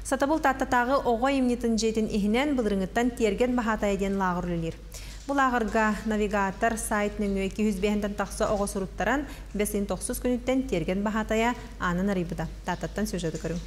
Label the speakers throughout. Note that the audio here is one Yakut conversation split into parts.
Speaker 1: Сатабыл Тааттатааҕы оҕо айымньытын дьиэтин иһинэн былырыҥҥыттан Тиэргэн баһаатайа диэн лааҕыр үлэлиир. Бу лааҕырга навигатор сайт нөҥүө 205-тэн тахса оҕо суруттаран, бэс ыйын тохсус күнүттэн Тиэргэн баһаатайа аанын арыйбыта. Тааттаттан сюжеты көрүҥ.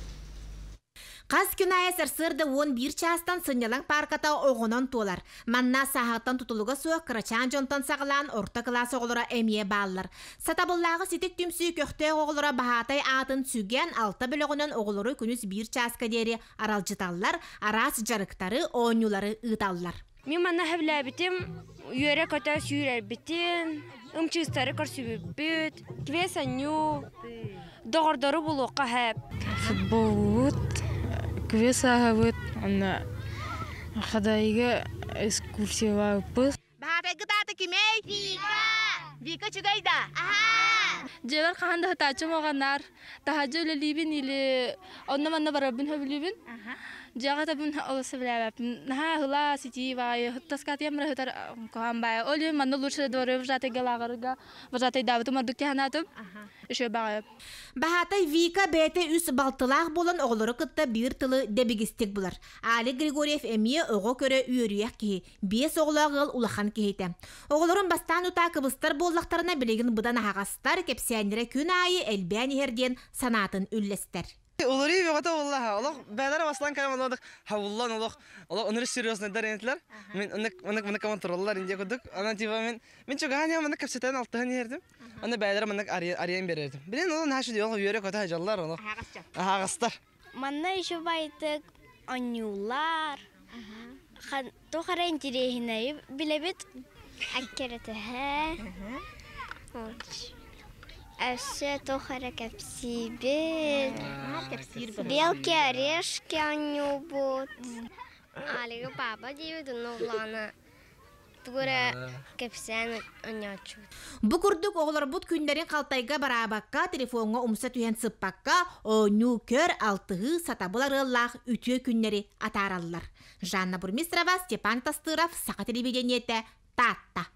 Speaker 2: Хас күн аайы сарсыарда 11 чаастан сынньалаҥ паарката оҕонон туолар. Манна сааһыттан тутулуга суох кырачаан дьонтон саҕалаан орто кылаас оҕолоро эмиэ бааллар. Сатабыллааҕы ситик түмсүү көхтөөх оҕолоро баһаатай аатын сүгэн алта бөлөҕүнэн оҕолору күнүс биир чааска диэри аралдьыталлар, араас дьарыктары, оонньуулары ыыталлар.
Speaker 3: Мин манна сөбүлээбитим үөрэ-көтө сүүрэрбитин, ымчыыстары көрсүбүппүт, квест анньуу, доҕордору булуохха сөп.
Speaker 4: Футболбут, квест ааһабыт, уонна Хадайга экскурсиялаабыппыт.
Speaker 2: Баһаатайгыт аата кимий? Вика! Вика үчүгэй да?
Speaker 4: Дьиэбэр хаһан да сытааччым оҕонноор, таһырдьа үлэлиибин или онно-манна барарбын сөбүлүүбүн. Дьиэҕэ табын олус сөбүлээбэппин. Наһаа ыһылаа, ситии баайы, таскаатыйам эрэ сытар куһаҕан баайы. Ол иһин манна лучше дворы вожатыйга лааҕырга вожатыйдаабытым ордук дии санаатым. Үчүгэй баҕайы.
Speaker 2: Баһаатай Вика бэйэтэ үс балтылаах буолан оҕолору кытта биир тылы дэбигистик булар. Алик Григорьев эмиэ оҕо көрө үөрүйэх киһи, биэс оҕолоох ыал улахан киһитэ. Оҕолорун бастаан утаа кыбыстар буоллахтарына билигин быдан аһаҕастар, кэпсээннэрэ күн аайы элбээн иһэр диэн санаатын үллэстэр.
Speaker 5: Уларыы бөҕөтө буолла. Олох бээлэр баслан кэлэн олох хавуллан олох олох ынырык серьезныйдар этилэр. Мин ынык ынык мынык тураллар индия курдук. Ана типа мен мен чугаһан я мынык кэпсэтэн алтыһан иһэрдим. Аны бээлэр мынык арыйан берердим. Билин ол наша диол үөрэ көтө жаллар олох. Аһаҕастар.
Speaker 3: Манна еще байтык онньуулар. Туох эрэ интириэһинэйи билэбит.
Speaker 6: Эккирэтиһэ. Өссө туох эрэ кэпсиибит. Белки орешки оонньуубут. Алига папа диибит, онно улаана тугу эрэ кэпсээн оонньооччубут.
Speaker 2: Бу курдук оҕолорбут күннэрин халтайга бараабакка, телефоҥҥа умса түһэн сыппакка, оонньуу, көр, алтыһыы, сатабыл арыаллаах үтүө күннэри атаараллар. Жанна Бурмистрова, Степан Тастыров, Саха телевидениетэ, Таатта.